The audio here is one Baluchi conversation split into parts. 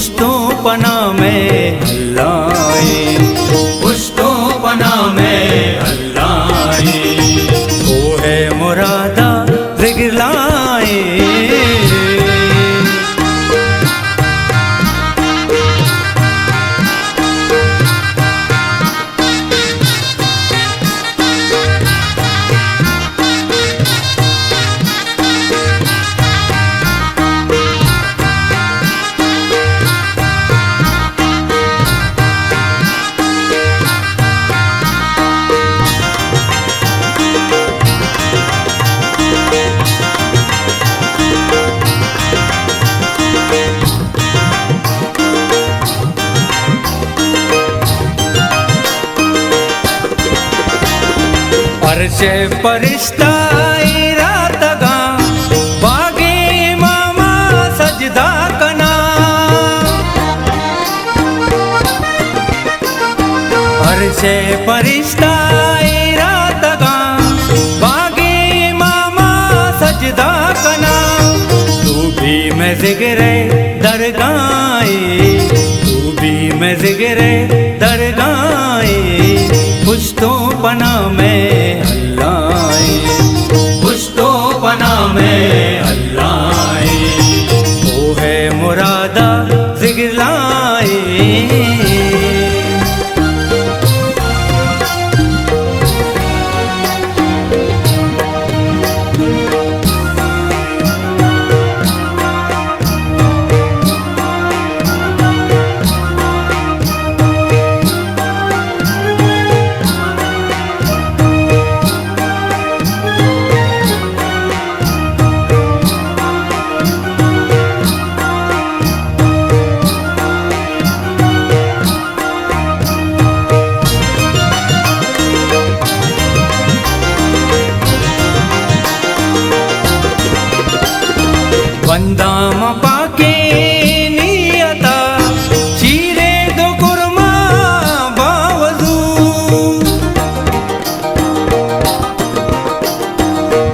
پشتوں پناہ میں اللہ ایں، پشتوں پناہ میں اللہ ایں۔ او ہے مرادا ذکر لائیں۔ عرش ءِ پرشتہ ایر اتگاں، باگے اماما سجدہ کناں۔ عرش ءِ پرشتہ ایر اتگاں، باگے اماما سجدہ کناں۔ تو بھی مئے ذکر ءِ درگاہ ایں، تو بھی مئے ذکر ءِ درگاہ ایں، پشتوں پناہ میں اللہ ایں، پشتوں پناہ میں اللہ ایں۔ او ہے مرادا ذکر لائیں۔ بنداں ماں پاکیں نیتا، چیرے دو کرما باوضو۔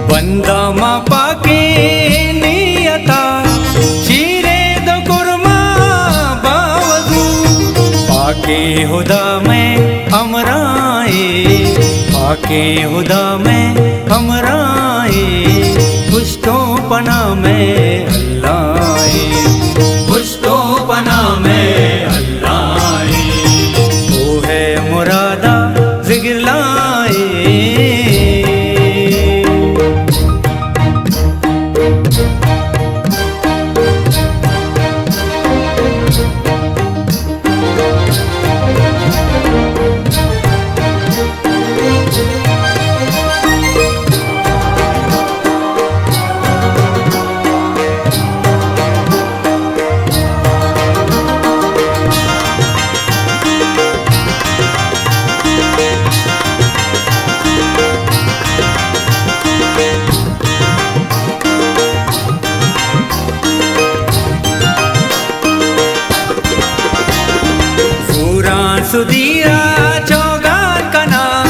بنداں ماں پاکیں نیتا، چیرے دو کرما باوضو۔ پاکیں ہدا مئے ہمراہ ایں، پاکیں ہدا مئے ہمراہ ایں، پشتوں پناہ میں اللہ ایں، پشتوں پناہ میں اللہ ایں۔ او ہے مرادا ذکر لائیں۔ زوراں سدیرا چوگان کناں،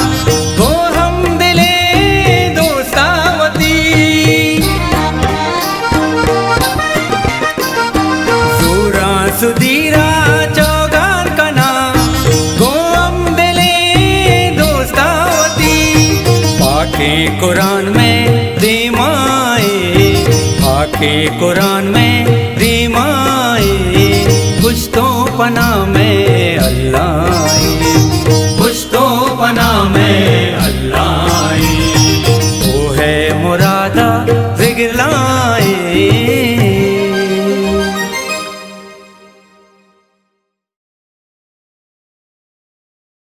گوں ہمدلیں دوستاں وتی۔ زوراں سدیرا چوگان کناں، گوں ہمدلیں دوستاں وتی۔ پاکیں قرآن مئے دیما ایں، پاکیں قرآن مئے دیما ایں، پشتوں پناہ میں اللہ ایں، پشتوں پناہ میں اللہ ایں۔ او ہے مرادا ذکر لائیں۔